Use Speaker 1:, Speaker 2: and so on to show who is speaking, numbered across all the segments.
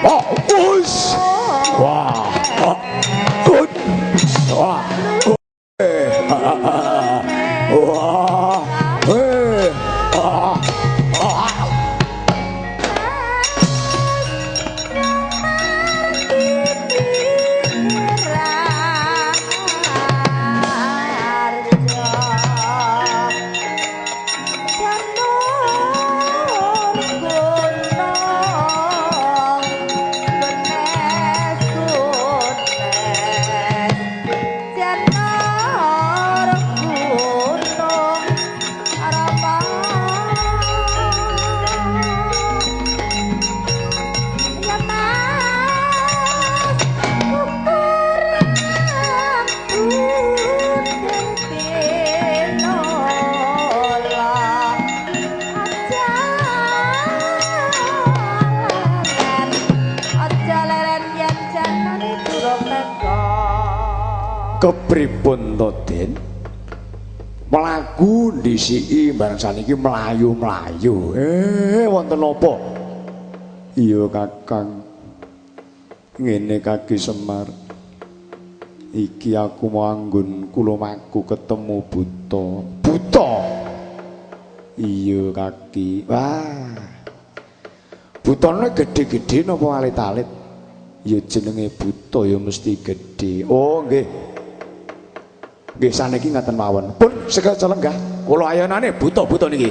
Speaker 1: Oh, us. Wah. Wah. Wah. Kepripun to, Den? Mlaku ndhisiki bareng saniki mlayu-mlayu. Wonten napa? Iya, Kakang. Ngene Kaki Semar. Iki aku manggon kula maku ketemu buta. Buta? Iya, Kaki. Wah. Butane gedhe-gedhe napa alit-alit? Ya jenenge buta ya mesti gedhe. Oh, nggih. Nggih saniki ngaten mawon. Pun sekeca lenggah kula ayonane buta-buta niki.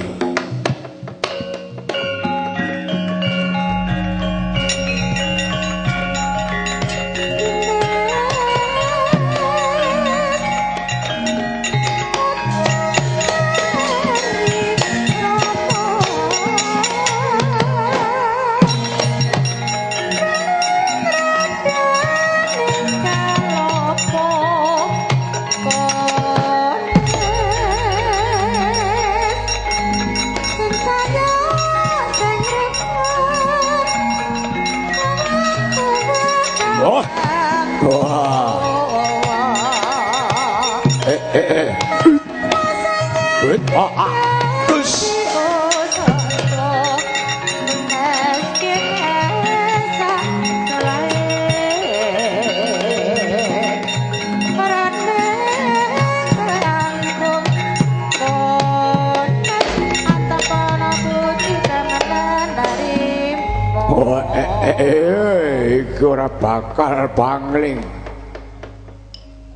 Speaker 1: Iki ora bakal pangling.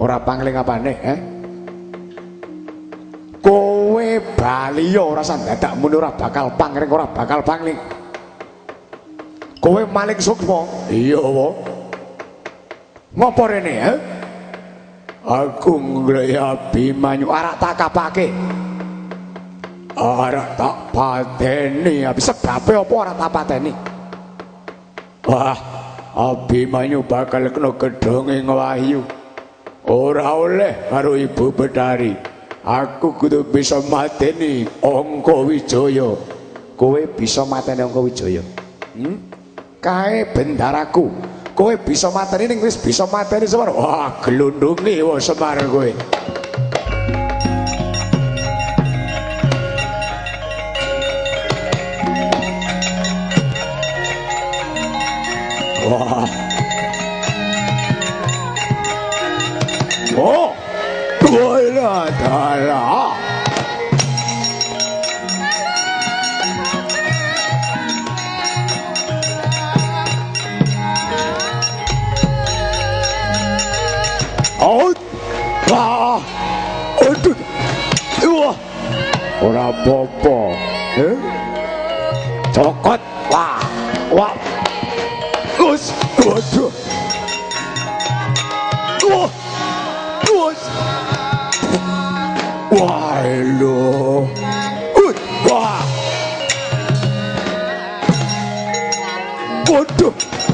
Speaker 1: Ora pangling apane, eh? Kowe bali ya ora sandadak muni ora bakal pangling, ora bakal pangling. Kowe maling sukma. Iya, wo. Ngopo rene, eh? Aku nglek Abimanyu arak tak kapake. Arak tak pateni. Sebabe apa ora tak pateni? Wah, Abimanyu bakal kena gedhonge wahyu. Ora oleh karo Ibu Betari. Aku kudu bisa mateni Angka Wijaya. Kowe bisa mateni Angka Wijaya? Kae bendaraku. Kowe bisa mateni ning wis bisa mateni Semar. Wah, glundunge wae Semar kowe. Wah. Oh. Wala dalah. Oh. Wah. Aduh. Wah. Ora apa-apa. Eh? Cokot. Wah. Wah. Us. Waduh. Wah. Us. Wah, lho. Wah. Waduh. Wah.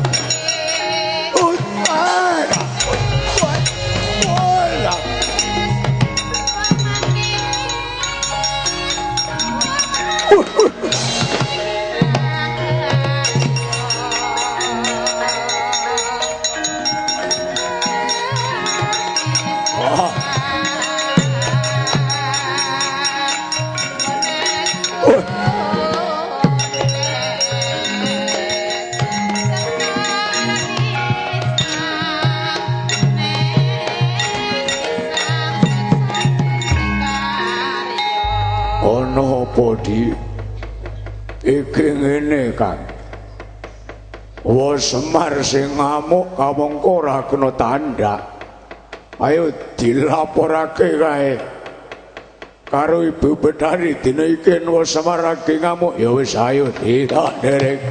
Speaker 1: Di? Iki ngene, Kang. Wa Semar sing ngamuk kamangka ora kena tandhak. Ayo dilaporake kae karo Ibu Bethari dina iki Wa Semar lagi ngamuk. Ya wis ayo ditak derek.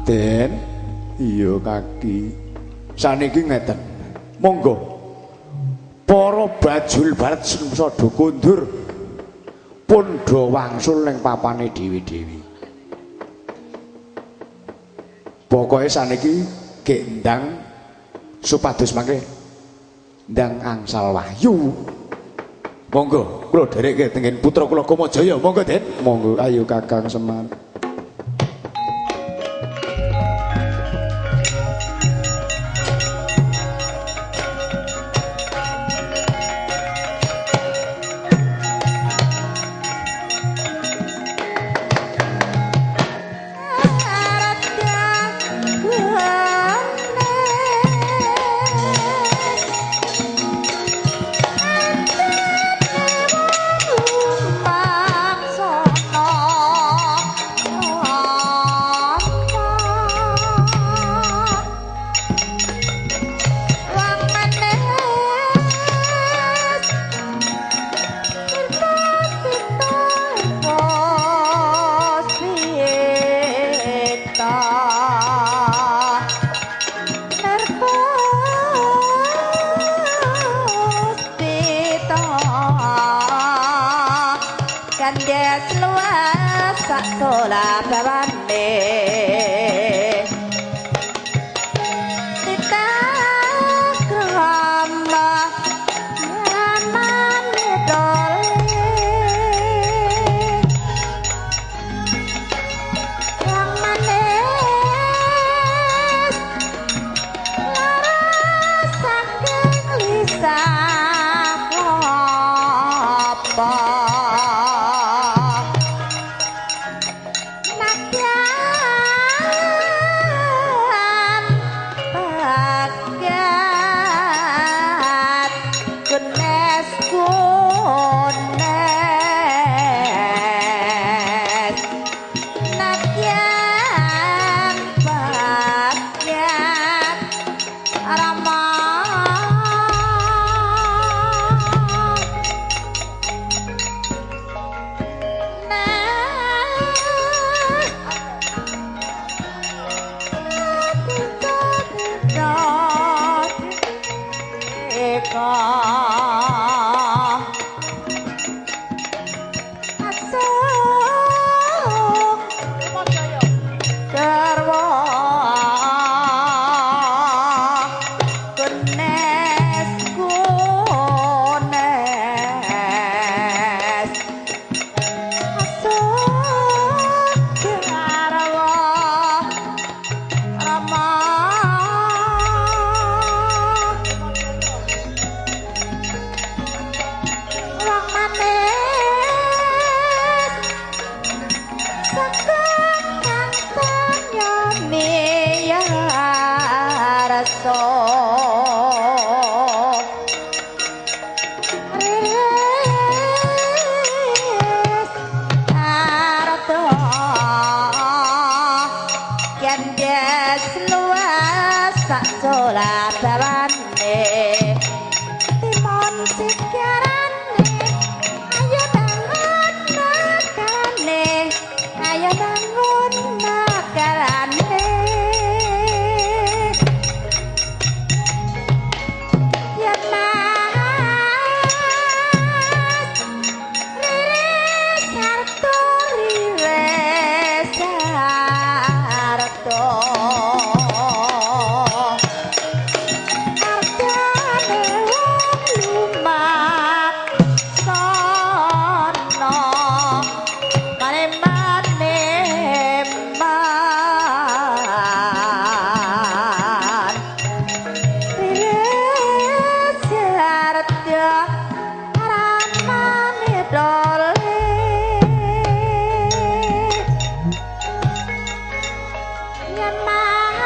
Speaker 1: Den, iya kaki. Saniki ngeten. Monggo. Para bajul barat sing sada kondur pun do wangsul ning papane dewi-dewi. Pokoke saniki gek ndang supados mangke ndang angsal wahyu. Monggo kula dherekke tengen putra kula Kamajaya. Monggo, Den.
Speaker 2: Monggo ayo Kakang Semar.
Speaker 3: Nadyan Darso Riris Arto Gendes luas sak sola bawane Timon sikarane ayo bangun makarane ayo bangun makarane ya Mas Riris Arto Riris Arto Artane wong lumak sono mane-mane man Riris Arto ramane dole Ya Mas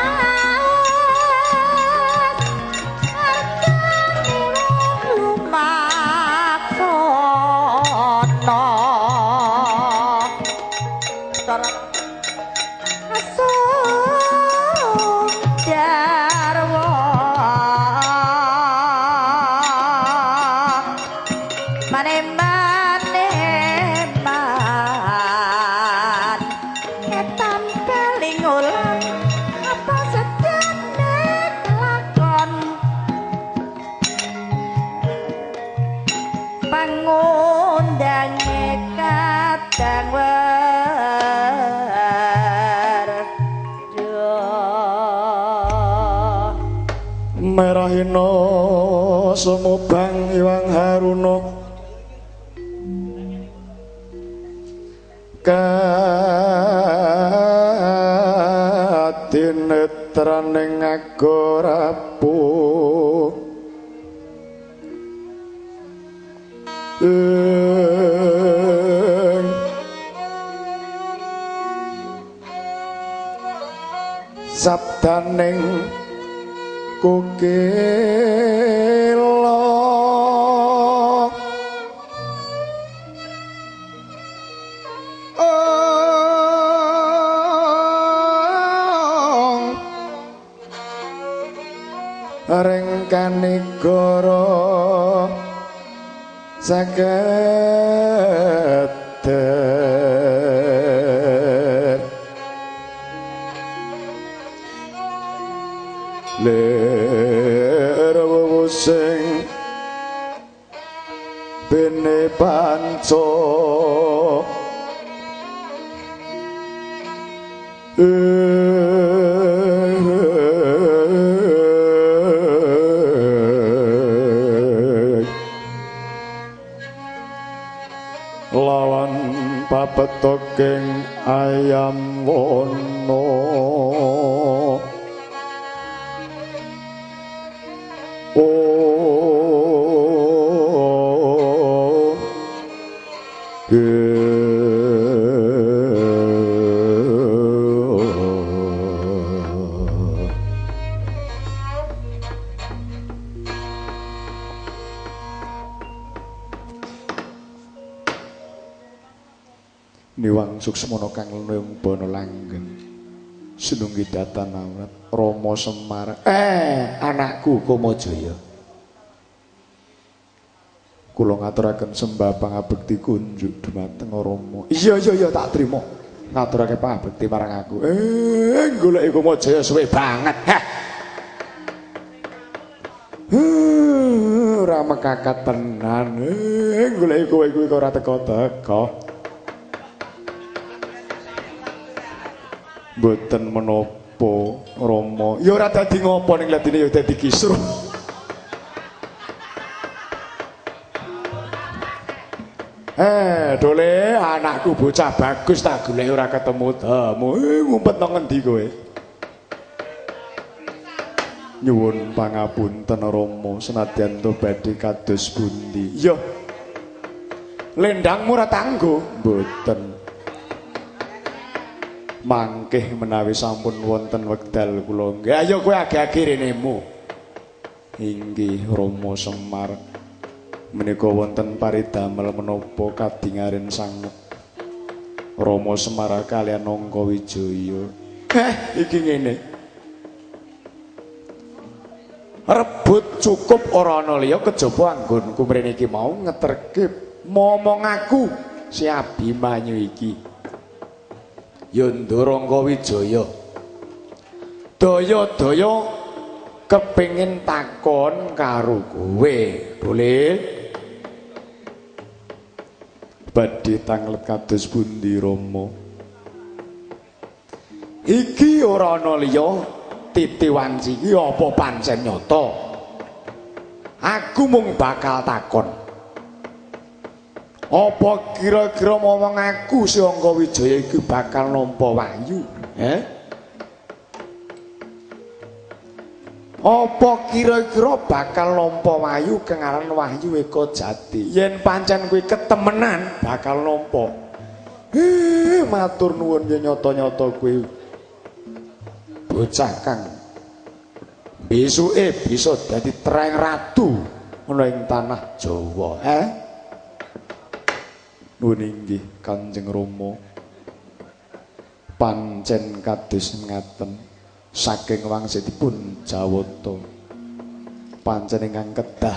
Speaker 3: artane wong lumak sono Cara Asung Jarwo mane-mane man ketan kelingulan apa sejane kelakon pangundange kadang werda
Speaker 2: Merahina sumubang Iwang Haruna kadinetraning agorapu ing sabdaning kukila ong rengkanigara saged lir sing bene panca lawan papetoking ayam wono. Oh, Niwang Suksmana kang lenung bana langgeng sinunggi datan awrat Rama Semar. Anakku Kamajaya, kula ngaturaken sembah pangabekti kunjuk dumateng Rama. Iya iya iya, tak trima. Ngaturake pangabekti marang aku. Goleki Kamajaya suwe banget. Heh. Ora mekakat tenan. Goleki kowe kuwi kok ora teka-teka. Mboten menapa Rama. Ya ora dadi ngopo ning latine ya dadi kisruh. Dole anakku bocah bagus tak golek ora ketemu temu. Ngumpet nang ngendi kowe? Nyuwun pangapunten Rama, senadyan to badhe kados pundi. Ya. Lendangmu ora tanggo? Mboten. Mangkeh menawi sampun wonten wekdal kula nggih. Ayo kowe age-age renemu. Inggih Rama Semar. Menika wonten paridamel menapa kadingaren sanget Rama Semar kaliyan Angka Wijaya. Iki ngene. Rebut cukup ora ana liya kejaba anggonku mrene iki mau ngeterke momong aku si Abimanyu iki. Ya Ndara Angka Wijaya. Daya-daya kepengin takon karo kowe. Boleh? Badhe tanglet kados pundi Rama? Iki ora ana liya titi wanci iki apa pancen nyata. Aku mung bakal takon. Apa kira-kira momong aku si Angka Wijaya iki bakal nampa wahyu? Apa kira-kira bakal nampa wahyu kang aran Wahyu Eka Jati? Yen pancen kuwi ketemenan bakal nampa. Matur nuwun yen nyata-nyata kuwi bocah kang besuke bisa dadi treng ratu ana ing tanah Jawa. Nuwun inggih Kanjeng Rama. Pancen kados ngaten saking wangsitipun Jawata. Pancen ingkang kedah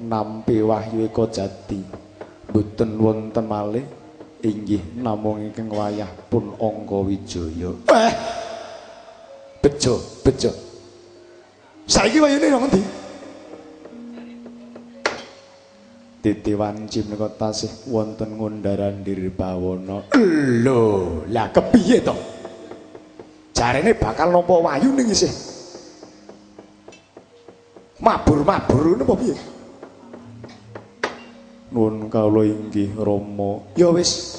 Speaker 2: nampi Wahyu Eka Jati mboten wonten malih inggih namung ingkang wayah pun Angka Wijaya. Bejo, bejo. Saiki wayune nang ngendi? Titi wanci menika tasih wonten ngundharan Dirbawana. Lho, lah kepiye to? Jarene bakal nampa wahyu ning isih mabur-mabur ngono apa piye? Nuwun kawula inggih Rama. Ya wis.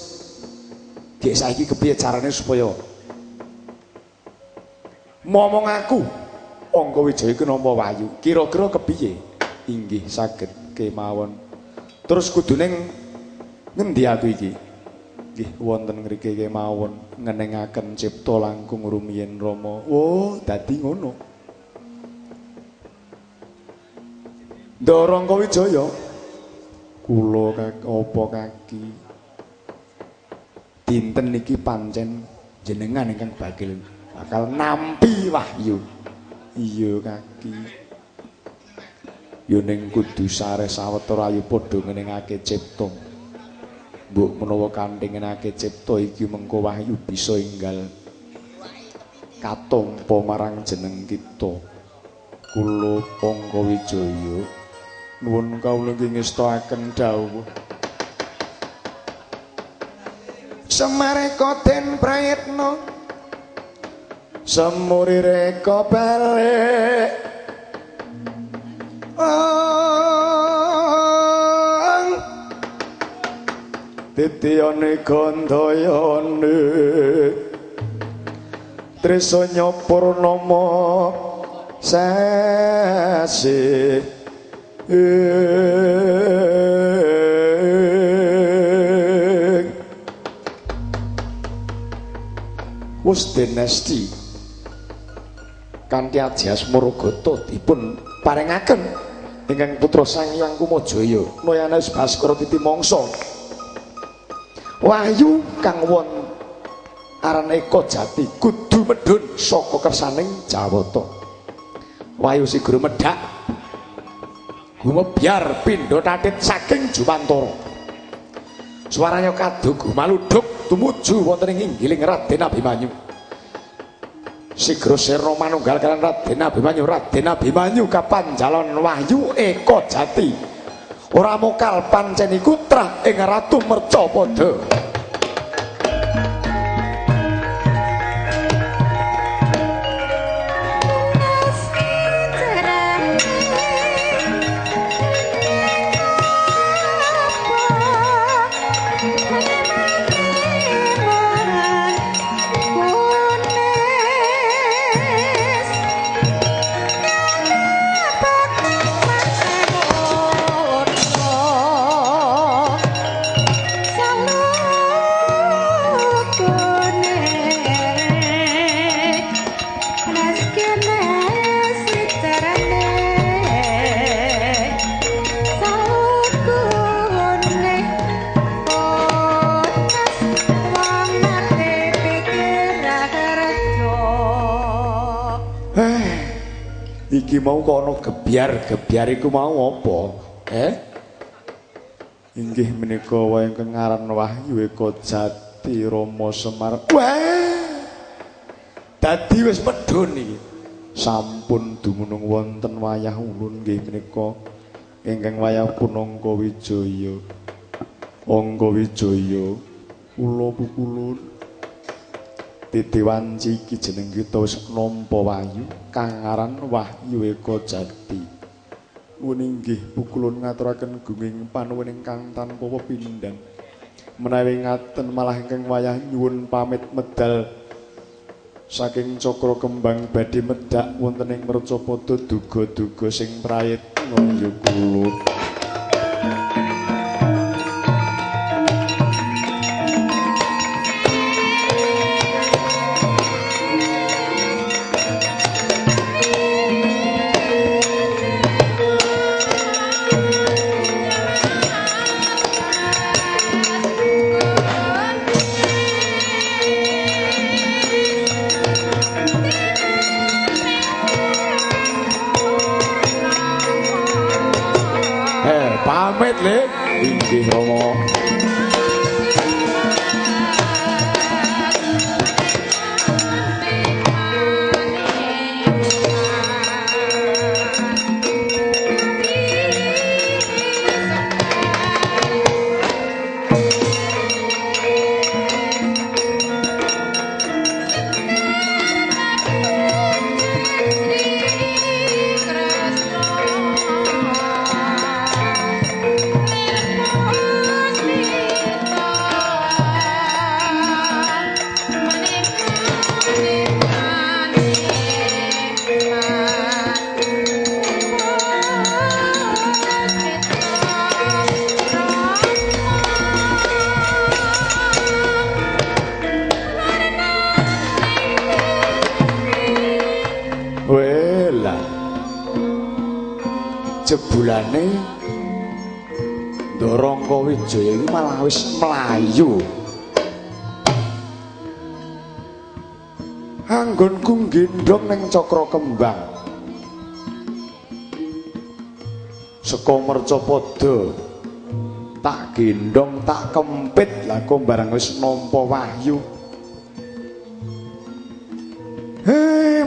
Speaker 2: Gek saiki kepiye carane supaya momong aku Angka Wijaya iku nampa wahyu? Kira-kira kepiye? Inggih saged kemawon. Terus kudune ngendi aku iki? Nggih wonten ngriki kemawon ngenengaken cipta langkung rumiyin Rama. Oh, dadi ngono. Ndara Angka Wijaya, kula apa kaki dinten niki pancen jenengan ingkang bakal nampi wahyu. Iya kaki. Ya ning kudu sare sawetara ayu padha ngenengake cipta. Mbok menawa kanthi ngenengake cipta iki mengko wahyu bisa enggal katampa marang jeneng kita. Kula Angka Wijaya nuwun kawula nggih ngestakaken dawuh. Semareka den prayitna semurireka balik. Titiyane gandayane Trisanya purnama sasi wis dinasti kanthi aji asmara gata dipun paringaken ingkang putra Sang Hyang Kumajaya Noyanes Baskara Titi Mangsa. Wahyu kang won aran Eka Jati kudu medhun saka kersaning Jawata. Wahyu sigra medhak gumebyar pindha tatit saking Jumantara. Suaranya kadu gumaludhuk tumuju wonten ing inggiling Raden Abimanyu. Sigra sirna manunggal kaliyan Raden Abimanyu. Raden Abimanyu kapanjalon Wahyu Eka Jati. Ora mokal pancen iku trah ing Ratu Mercapada.
Speaker 3: Salut.
Speaker 2: Iki mau kok ana gebyar-gebyar iku mau apa? Inggih menika wae ingkang aran Wahyu Eka Jati Rama Semar. Wah. Dadi wis medhun iki. Sampun dumunung wonten wayah ulun nggih menika ingkang wayah pun Angka Wijaya. Angka Wijaya kula pukulun. Titi wanci iki jeneng kita wis nampa wahyu kang aran Wahyu Eka Jati. Nuwun inggih pukulun ngaturaken gunging panuwun ingkang tanpa pepindhan. Menawi ngaten malah ingkang wayah nyuwun pamit medal saking Cakra Kembang badhe medhak wonten ing Mercapada duga-duga sing prayitna ya kula. Pamit le, inggih Rama. Jebulane Ndara Angka Wijaya iki malah wis mlayu. Anggonku nggendhong ning Cakra Kembang. Saka Mercapada tak gendhong tak kempit lah kok barang wis nampa wahyu.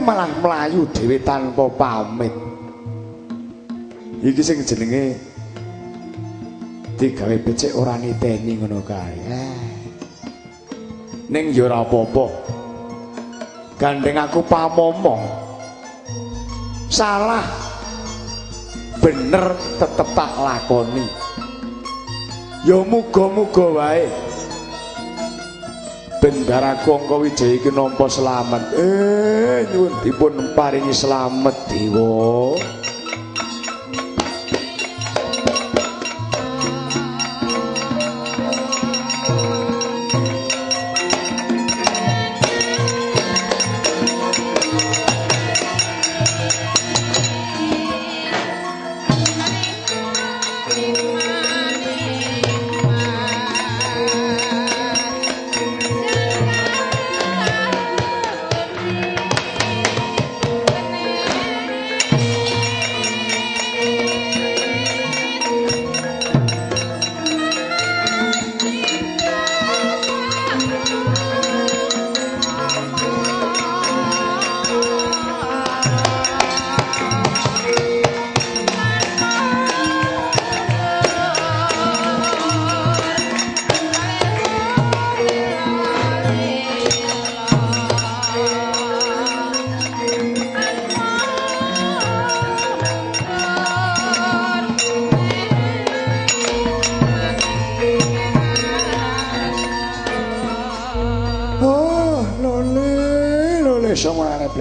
Speaker 2: Malah mlayu dhewe tanpa pamit. Iki sing jenenge digawe becik ora niteni ngono kae. Ning ya ora apa-apa. Gandeng aku pamomong. Salah bener tetep tak lakoni. Ya muga-muga wae bendaraku Angka Wijaya iki nampa slamet. Nyuwun dipun paringi slamet dewa.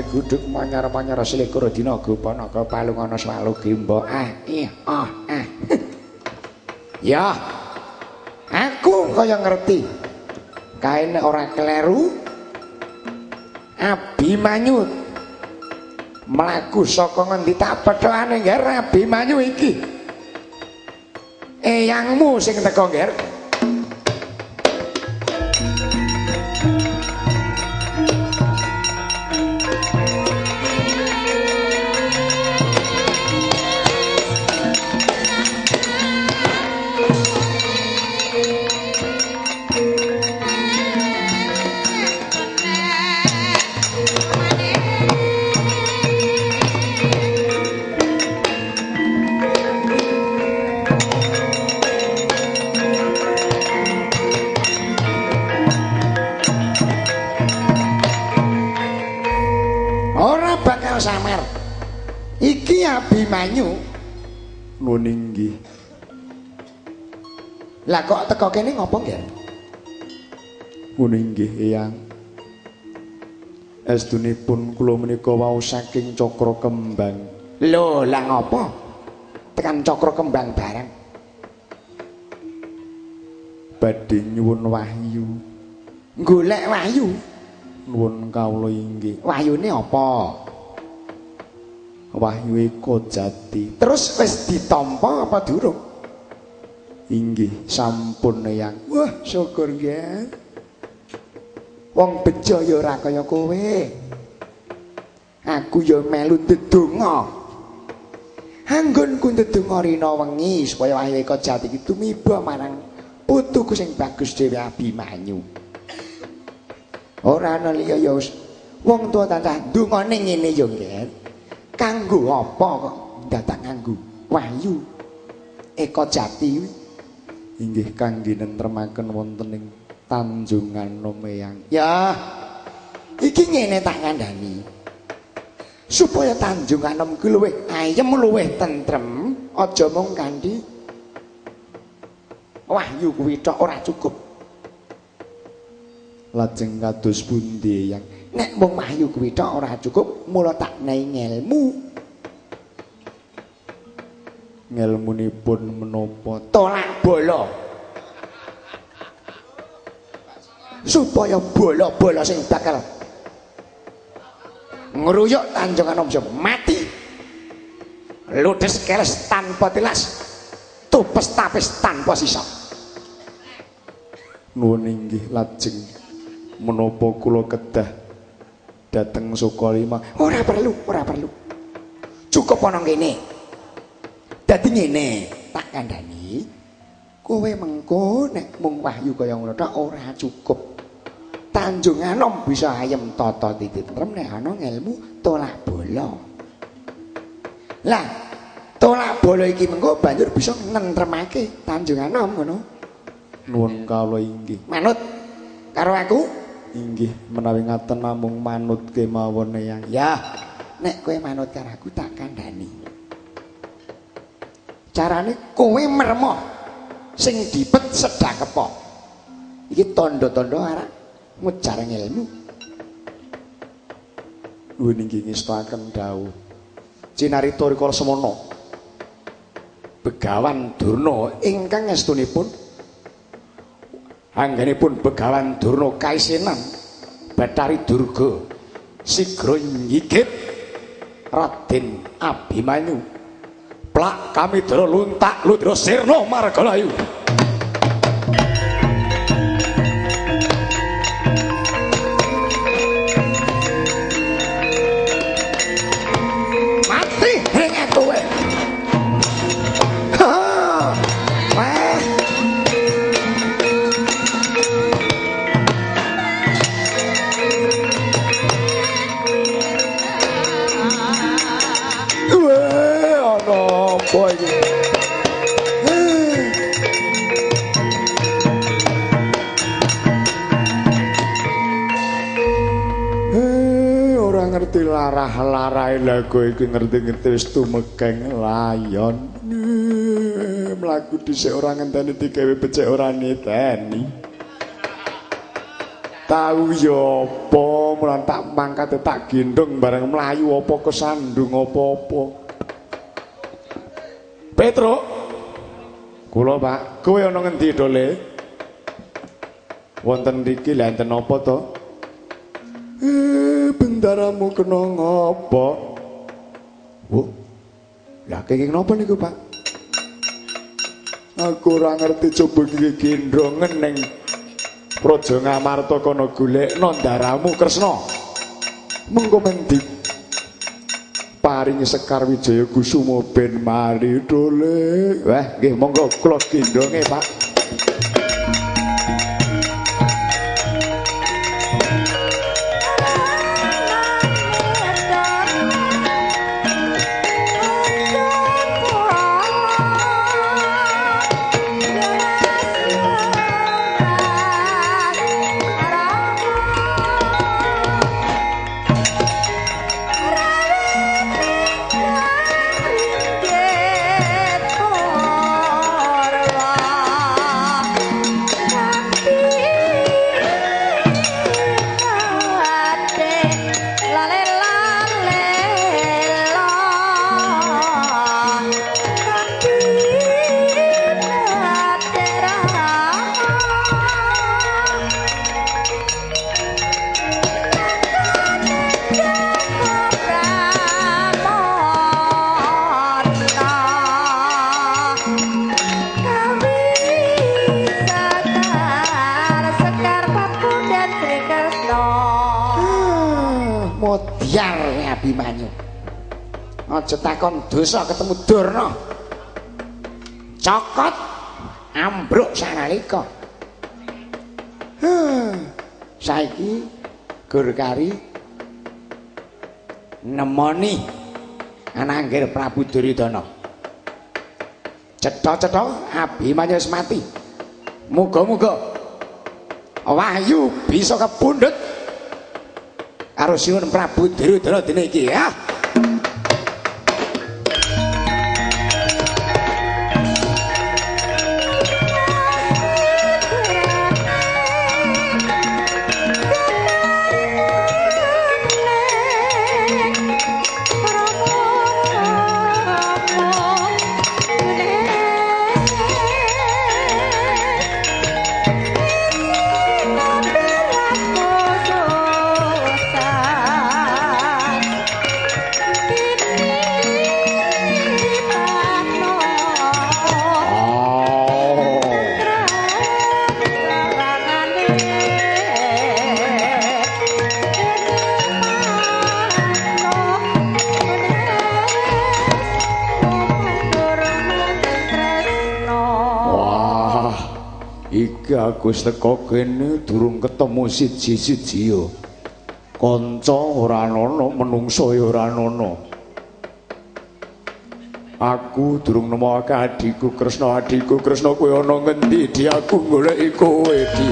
Speaker 2: Guduk manyar-manyar selikur dina gupanaga palungana swalu gimba ah ih ah ah. Ya aku kaya ngerti kae nek ora kleru Abimanyu mlaku saka ngendi tak pethokane ngger Abimanyu iki eyangmu sing teko ngger.
Speaker 1: Iki Abimanyu.
Speaker 2: Nuwun inggih.
Speaker 1: Lah kok teko kene ngopo, Nger?
Speaker 2: Nuwun inggih, Eyang. Estunipun kula menika wau saking Cakra Kembang.
Speaker 1: Lho, lah ngopo? Tekan Cakra Kembang bareng.
Speaker 2: Badhe nyuwun wahyu.
Speaker 1: Golek wahyu.
Speaker 2: Nuwun kawula inggih.
Speaker 1: Wahyune apa?
Speaker 2: Wahyu Eka Jati.
Speaker 1: Terus wis ditampa apa durung?
Speaker 2: Inggih, sampun, Eyang.
Speaker 1: Wah, syukur nggih. Wong bejo ya ora kaya kowe. Aku ya melu ndedonga. Anggonku ndedonga rina wengi supaya Wahyu Eka Jati iki tumiba marang putuku sing bagus dhewe Abimanyu. Ora ana liya ya wis wong tuwa tansah ndongane ngene ya, Nggih. Kanggo apa kok dadak nganggo wahyu Eka Jati?
Speaker 2: Inggih kangge nentremaken wonten ing Tanjung Anom, Eyang.
Speaker 1: Ya, iki ngene tak kandhani. Supaya Tanjung Anom ku luwih ayem, luwih tentrem, aja mung kanthi wahyu kuwi tok ora cukup.
Speaker 2: Lajeng kados pundi, Eyang?
Speaker 1: Nek mung wahyu kuwi tok ora cukup, mula tak nei ngelmu.
Speaker 2: Ngelmunipun menapa?
Speaker 1: Tolak bala. Supaya bala-bala sing bakal ngruyuk Tanjung Anom bisa mati. Ludes keles tanpa tilas, tupes tapis tanpa sisa.
Speaker 2: Nuwun inggih, lajeng menapa kula kedah dhateng Sukalima?
Speaker 1: Ora perlu, ora perlu. Cukup ana kene. Dadi ngene, tak kandhani. Kowe mengko nek mung wahyu kaya ngono tok ora cukup. Tanjung Anom bisa ayem tata titi tentrem nek ana ngelmu tolak bala. Lah, tolak bala iki mengko banjur bisa nentremake Tanjung Anom ngono.
Speaker 2: Nuwun kawula inggih.
Speaker 1: Manut karo aku?
Speaker 2: Inggih, menawi ngaten namung manut kemawon, Eyang.
Speaker 1: Ya, nek kowe manut karo aku tak kandhani. Carane kowe mermoh sing dipet sedakepa. Iki tandha-tandha arep ngejar ilmu.
Speaker 2: Nuwun inggih ngestakaken dawuh. Cinarita rikala semana
Speaker 1: Begawan Durna ingkang estunipun anggenipun Begawan Durna kaisenan Bathari Durga sigra nyigit Raden Abimanyu.
Speaker 2: Plak kamidra luntak ludra sirna margalayu.
Speaker 1: Mati ring kowe. Wah.
Speaker 2: Apa iki? Ora ngerti larah-larahe lha kowe iki ngerti-ngerti wis tumekeng layon. Mlaku dhisik ora ngenteni digawe becik ora niteni. Tahu ya apa mulan tak mangkat tak gendong bareng mlayu apa kesandung apa-apa.
Speaker 1: Petro, kula Pak, kowe ana ngendi dole?
Speaker 2: Wonten mriki lha enten apa to? Bendaramu kena ngapa? Wo. Lah kenging napa niku, Pak? Aku ora ngerti coba iki gendongen ning Praja Ngamarta kono golekno ndaramu Kresna. Mengko mendhi paringi Sekar Wijaya Kusuma ben mari dole. Wah, nggih monggo kula gendonge, Pak.
Speaker 1: Aja takon dosa ketemu Durna. Cokot ambruk sanalika. Saiki gur kari nemoni ananggir Prabu Duryudana. Cetha-cetha Abimanyu wis mati. Muga-muga wahyu bisa kepundhut karo Sinuwun Prabu Duryudana dene iki ya. Aku wis teko kene durung ketemu siji-siji yo. Kanca ora ana, menungso ya ora ana. Aku durung nemokake adhiku Kresna, adhiku Kresna kowe ana ngendi? Di aku goleki kowe, Di.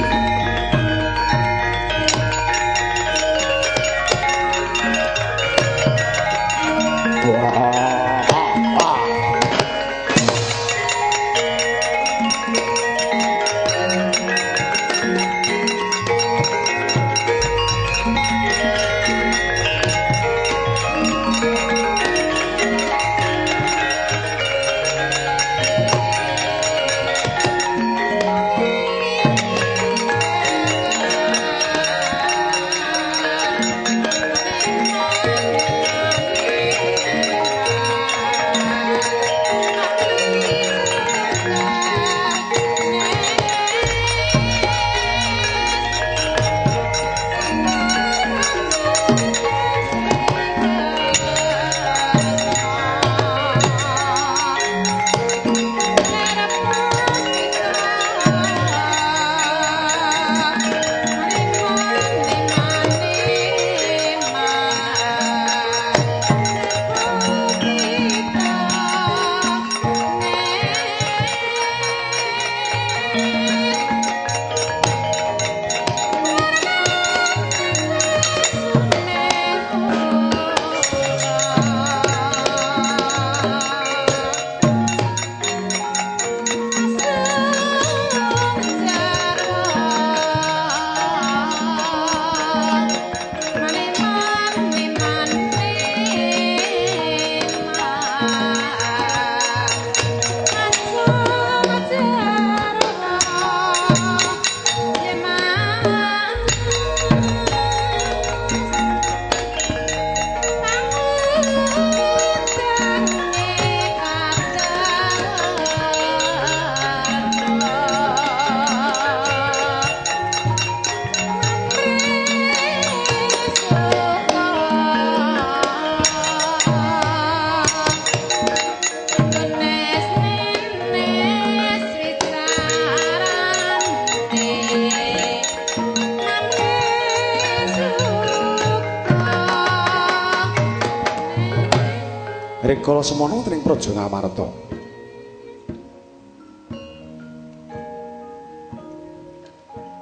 Speaker 1: Rikala semono wonten ing Praja Ngamarta.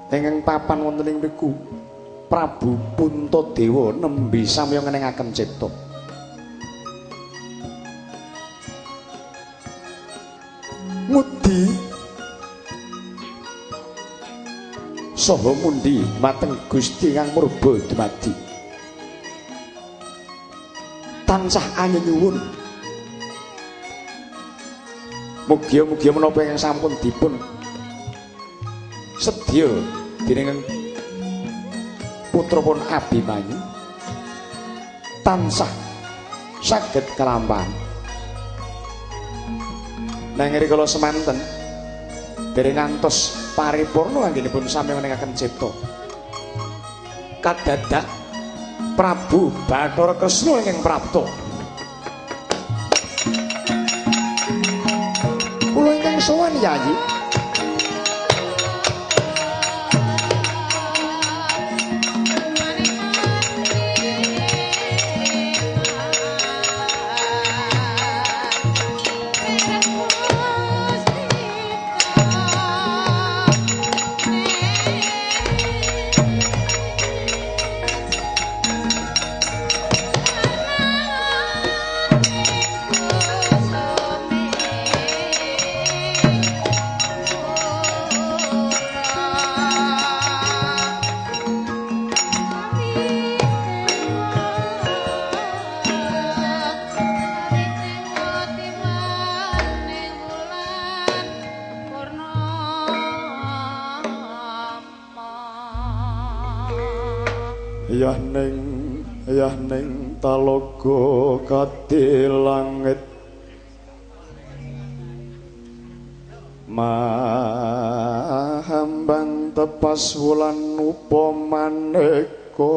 Speaker 1: Ingkang papan wonten ing mriku Prabu Puntadewa nembe samya ngenengaken cipta. Ngudi saha mundi mateng Gusti Kang Murba dumadi. Tansah anyuwun mugia-mugia menapa ingkang sampun dipun sedya dening putrapun Abimanyu tansah saged kelampahan. Nanging rikala semanten dereng ngantos paripurna anggenipun sami ngenengaken cipta. Kadadak Prabu Bathara Kresna ingkang prapta. sowan Yayi.
Speaker 2: Yah ning talaga kati langit mahambang tepas wulan upamaneka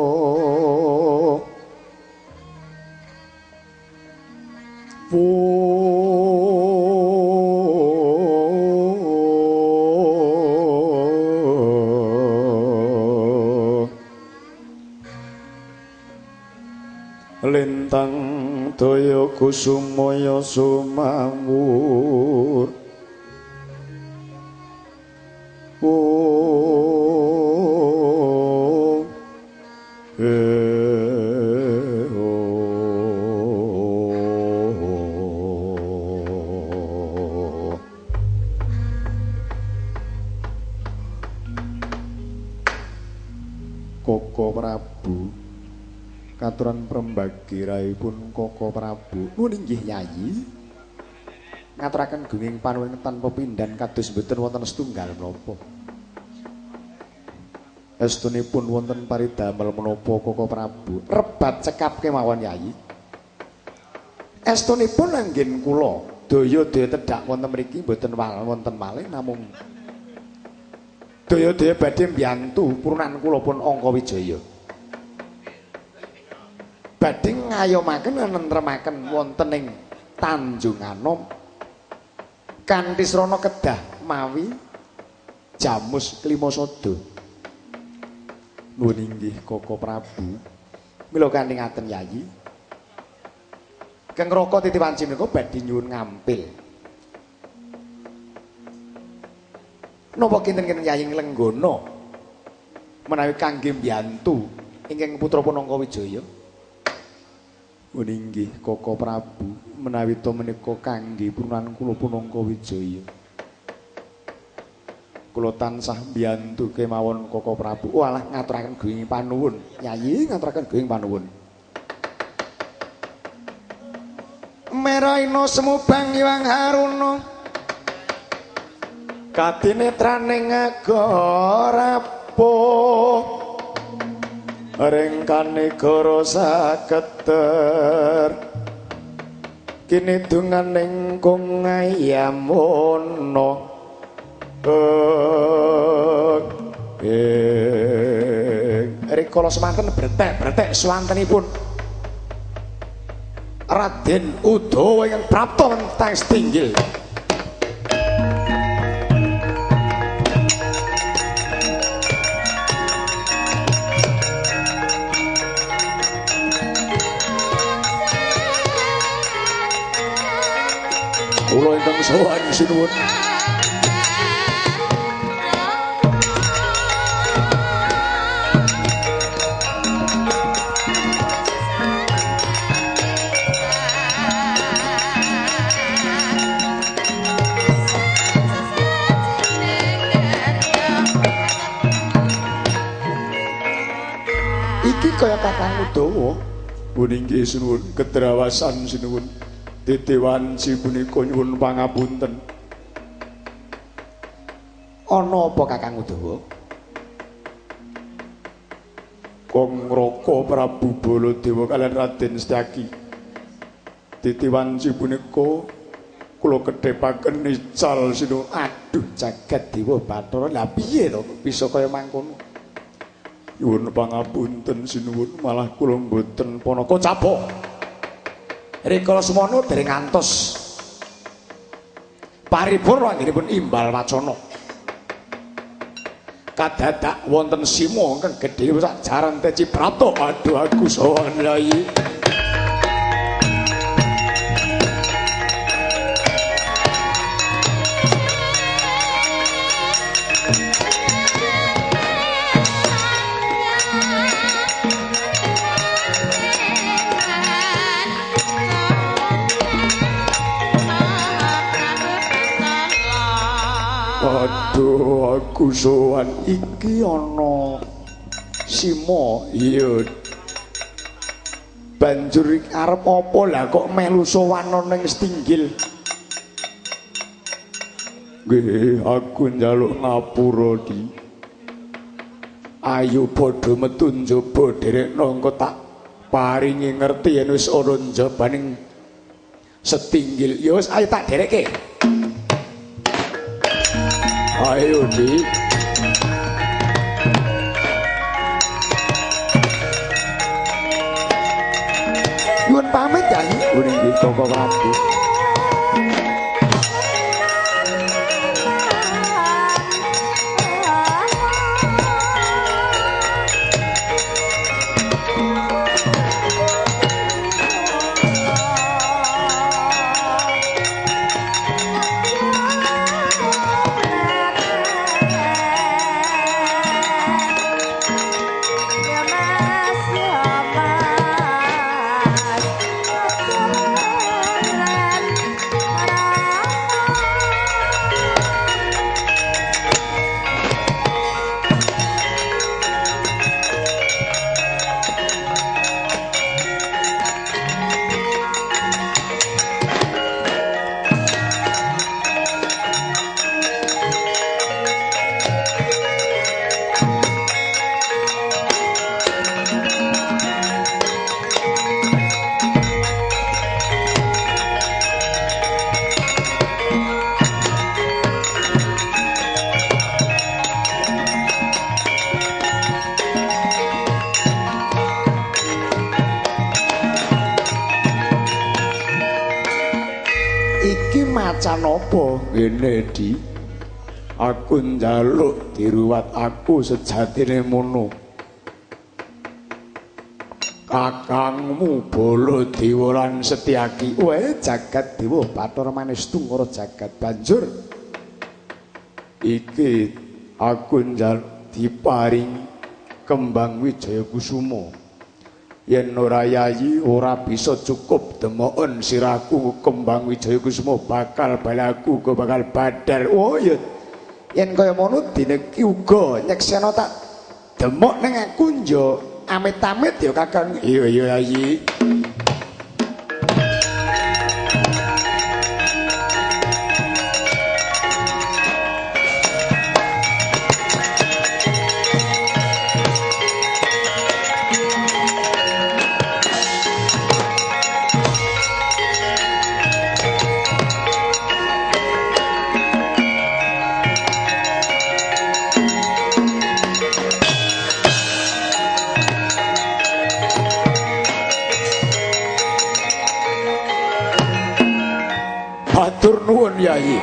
Speaker 2: lintang daya kusumaya sumawur Koko Prabu katuran prembagi raipun Koko Prabu. Nuwun inggih Yayi. Ngaturaken gunging panuwun tanpa pindhan kados mboten wonten setunggal menapa. Estunipun wonten paridamel menapa Koko Prabu. Rebat cekap kemawon Yayi. Estunipun anggen kula daya-daya tedhak wonten mriki mboten wonten malih namung daya-daya badhe mbiyantu purunan kula pun Angkawijaya. Badhe ngayomaken nentremaken wonten ing Tanjung Anom kanthi srana kedah mawi jamus klimasada. Nuwun inggih Koko Prabu. Mila kanthi ngaten Yayi. Keng Raka titiwanci menika badhe nyuwun ngampil. Napa kinten-kinten Yayi nglenggana menawi kangge mbiyantu ingkang putra pun Angkawijaya? Nuwun inggih Koko Prabu, menawi to menika kangge purunan kula pun Angkawijaya. Kula tansah mbiyantu kemawon Koko Prabu. Walah ngaturaken gunging panuwun. Yayi ngaturaken gunging panuwun. Meraina semubang Hyang Haruna katinetraning agara rapuh ringkane goro saketer kini dunganing kung ayamono rikala semanten bretek-bretek swantenipun Raden Udawa ingkang prapta wonten setinggil. Kula ingkang sowan sinuwun. Iki kaya Kakang Udawa. Pun inggih sinuwun kedrawasan sinuwun. Titiwanci punika nyuwun pangapunten. Ana apa Kakang Udawa? Kong Raka Prabu Baladewa kaliyan Raden Setyaki. Titiwanci punika kula kedhepaken ical sinuwun. Aduh jagat dewa Bathara, lha piye to bisa kaya mangkono? Nyuwun pangapunten sinuwun, malah kula mboten panaka cabok. Rikala semono dereng ngantos
Speaker 1: Paripurna anggenipun imbal wacana. Kadadak wonten sima ingkang gedhe sak jaran Teci Prapta. Aduh aku sowan Yai. Aduh aku sowan iki ana sima. Iya. Banjur arep apa lah kok melu sowan ning Setinggil? Nggih, aku njaluk ngapura di. Ayo padha metu njaba dherekno engko tak paringi ngerti yen wis ana njabaning Setinggil. Ya wis ayo tak dherekke. Ayo di. Nyuwun pamit ya, nggih Koko Prabu. Macan apa ngene di? Aku njaluk diruwat aku sejatine mono. Kakangmu Baladewa lan Setyaki. Weh jagat dewa Bathara Manis Tungkara jagat banjur iki aku njaluk diparing kembang Wijaya Kusuma. Yen ora yayi ora bisa cukup demoken siraku kembang Wijaya Kusuma bakal balaku go bakal badal. Oh ya yen kaya ngono dene iki uga nyekseno tak demok ning aku njo amit-amit ya Kakang. Iya iya yayi. Matur nuwun Yai.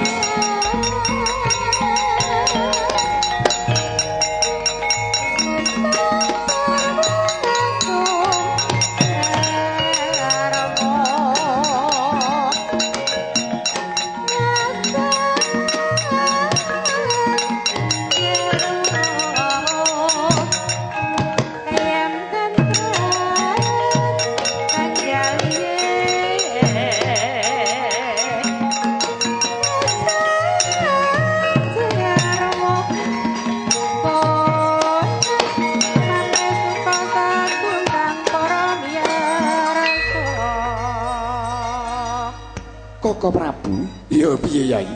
Speaker 1: Koko Prabu, iya piye Yai?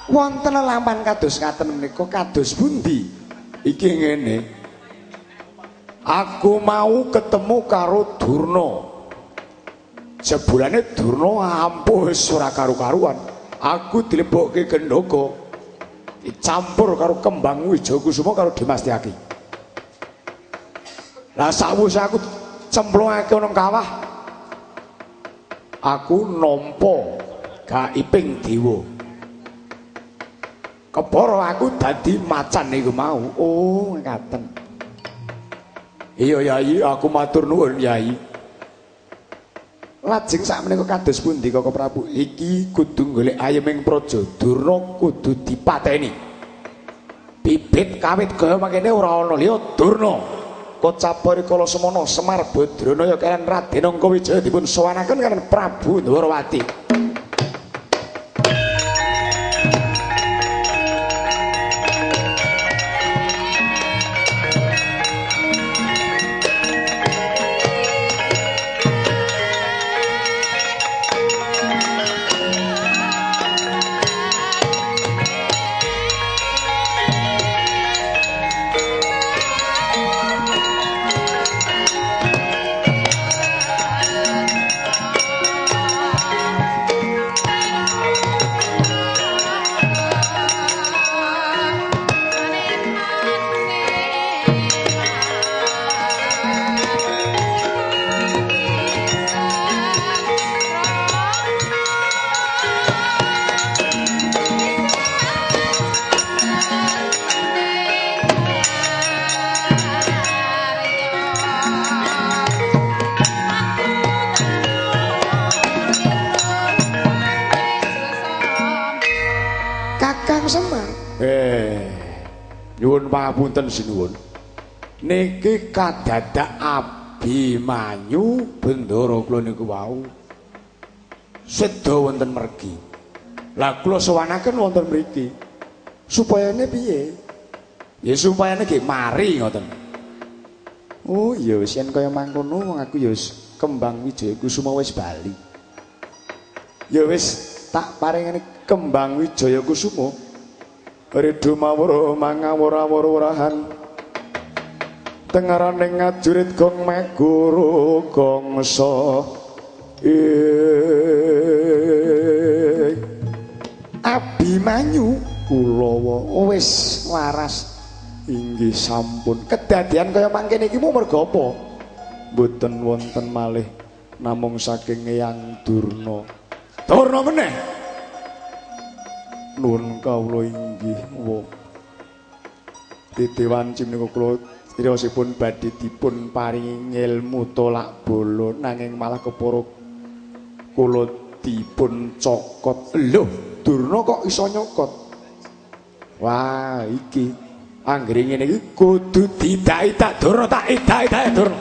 Speaker 1: Wonten lelampahan kados ngaten menika kados pundi? Iki ngene. Aku mau ketemu karo Durna. Jebulane Durna ampuh wis ora karu-karuan. Aku dilebokke gendhoga. Dicampur karo kembang Wijaya Kusuma karo Dimas Setyaki. Lah sakwise aku cemplungake nang kawah, aku nampa gaibing dewa. Kepara aku dadi macan iku mau. Oh, ngaten. Iya Yai, aku matur nuwun Yai. Lajeng sakmenika kados pundi Koko Prabu? Iki kudu golek ayeming praja Durna kudu dipateni. Bibit kawit kaya mangkene ora ana liya Durna. Kocap rikala semono Semar Badranaya kaliyan Raden Angkawijaya dipun sowanaken kaliyan Prabu Dwarawati. Nyuwun pangapunten sinuwun. Niki kadadak Abimanyu bendara kula niku wau seda wonten mergi. Lah kula sowanaken wonten mriki. Supayane piye? Ya supayane nggih mari ngoten. Oh iya wis yen kaya mangkono wong aku ya wis Kembang Wijaya Kusuma wis bali. Ya wis tak paringane Kembang Wijaya Kusuma. Ridho mawura mangawur-awurahan tengaraning ngajurit gong maguru gongso Abimanyu kulawa wis waras inggih sampun kedadian kaya mangkene iki merga apa mboten wonten malih namung saking Eyang Durna. Durna meneh nuwun kawula inggih wa titi wanci menika kula criyosipun badhe dipun paringi ilmu tolak bala nanging malah kepara kula dipun cokot. Lho Durna kok iso nyokot? Wah iki anggere ngene iki kudu didak-idak Durna, tak idak-idak Durna.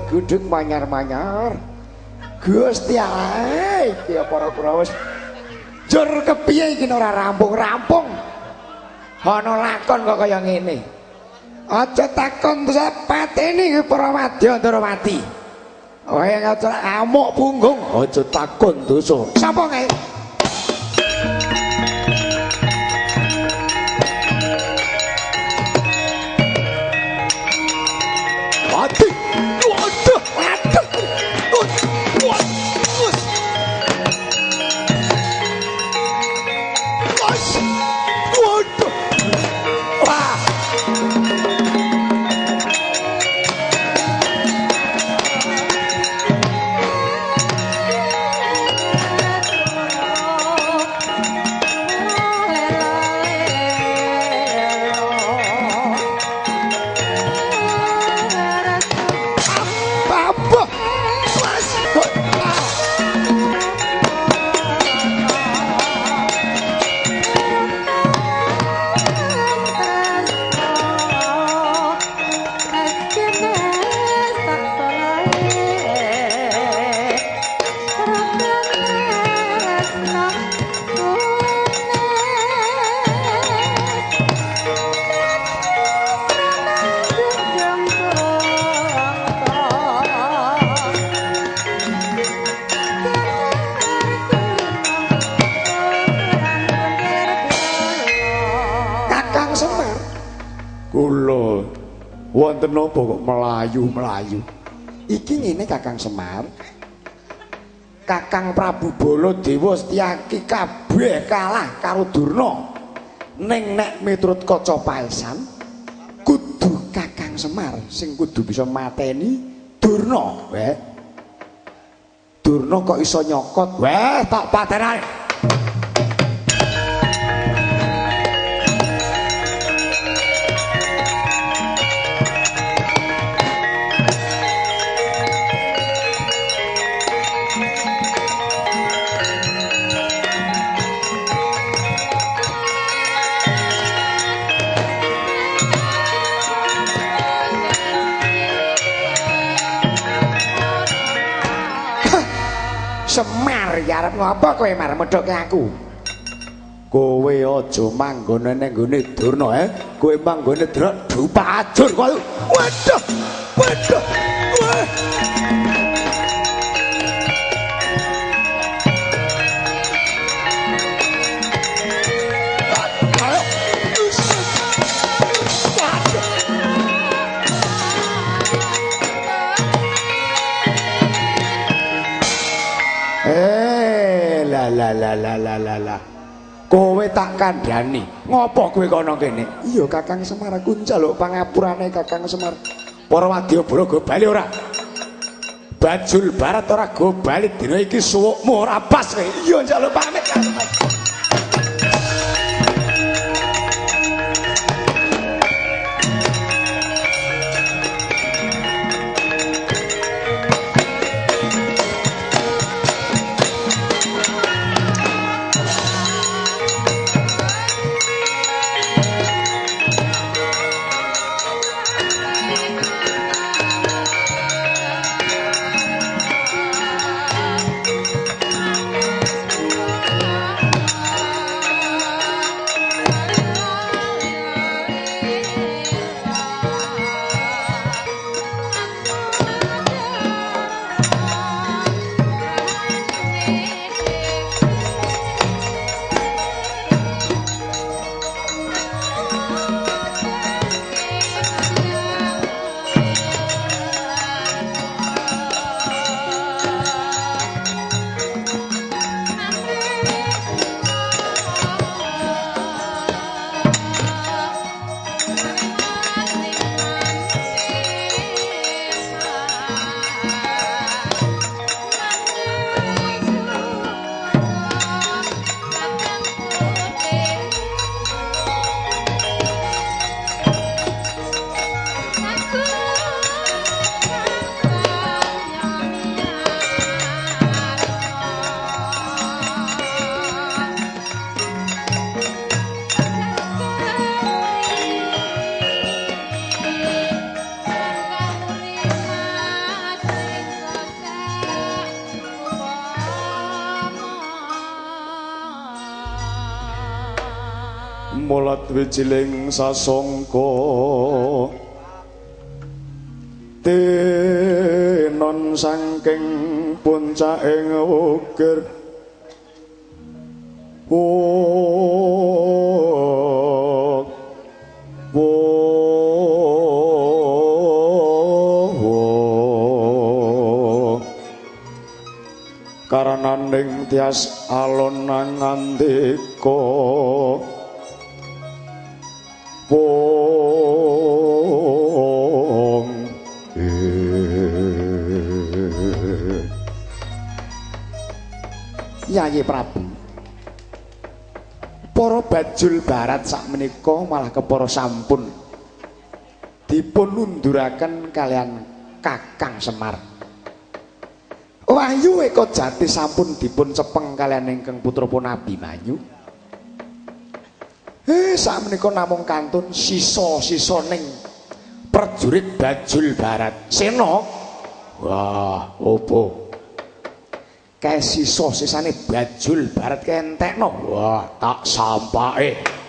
Speaker 1: Gudeg manyar-manyar Gusti Allah iki para kura wis jur kepiye iki ora rampung-rampung ana lakon kok kaya ngene. Aja takon terus pateni para wadya Ndrawati. Wae aja amuk punggung aja takon dosa. Sapa kae? Mati. Waduh, waduh. Waduh. Wah. Kula wonten napa kok melayu-melayu? Iki ngene Kakang Semar. Kakang Prabu Baladewa Setyaki kabeh kalah karo Durna. Ning nek miturut kaca paesan kudu Kakang Semar sing kudu bisa mateni Durna. Weh. Durna kok iso nyokot? Weh, tak patenane. Semar ya arep ngopo kowe Mar medhoke aku? Kowe aja manggone ning nggone Durna Kowe manggone Durna dupa ajur kowe. Waduh. Waduh. Wah. La la la la la la. Kowe tak kandhani. Ngopo kowe kono kene? Iya Kakang Semar, aku njaluk pangapurane Kakang Semar. Para wadyabala go bali ora? Bajul Barat ora go bali dina iki suwukmu ora pas kowe. Iya njaluk pamit Kakang Semar.
Speaker 2: Mulat wijiling sasongko tenon saking puncaking ukir karananing tias alon ngandika wong
Speaker 1: Yayi Prabu, para Bajul Barat sakmenika malah kepara sampun dipun unduraken kalian Kakang Semar. Wahyu Eka Jati sampun dipun cepeng kalian ingkang putra pun Abimanyu. Sakmenika namung kantun sisa-sisa ning prajurit Bajul Barat. Sena. Wah, opo? Kae sisa-sisane Bajul Barat kae entekno. Wah, tak sampake.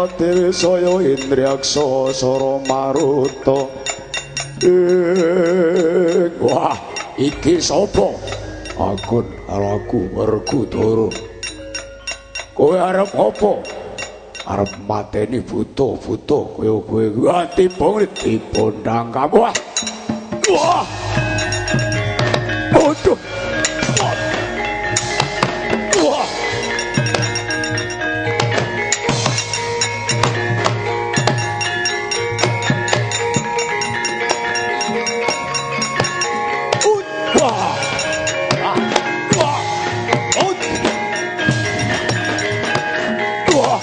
Speaker 1: Dewi saya Indriaksa Sara Maruta. Wah, iki sapa? Akun aku Werkudara. Kowe arep apa? Arep mateni buta-buta kaya kowe. Wah, tiba dipondang kamu. Wah. Wah. Aduh. Wah. Wah. Wah. Wah.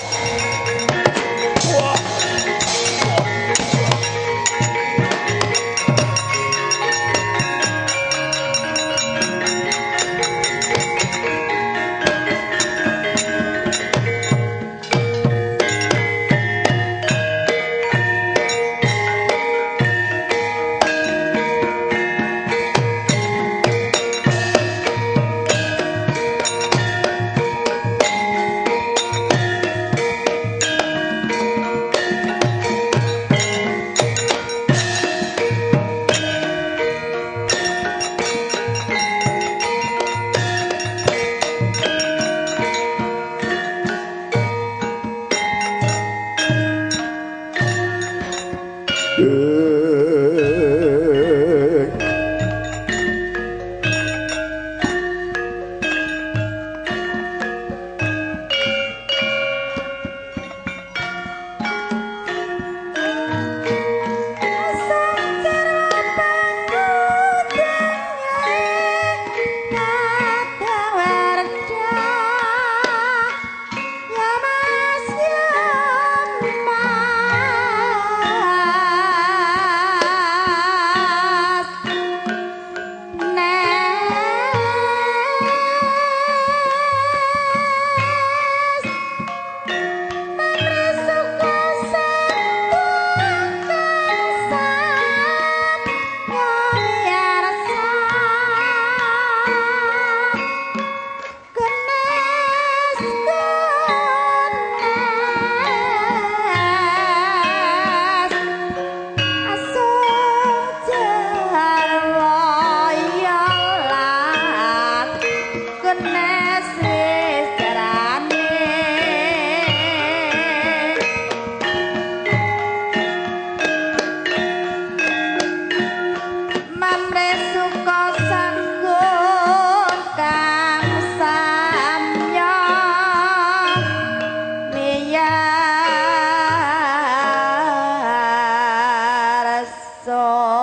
Speaker 3: So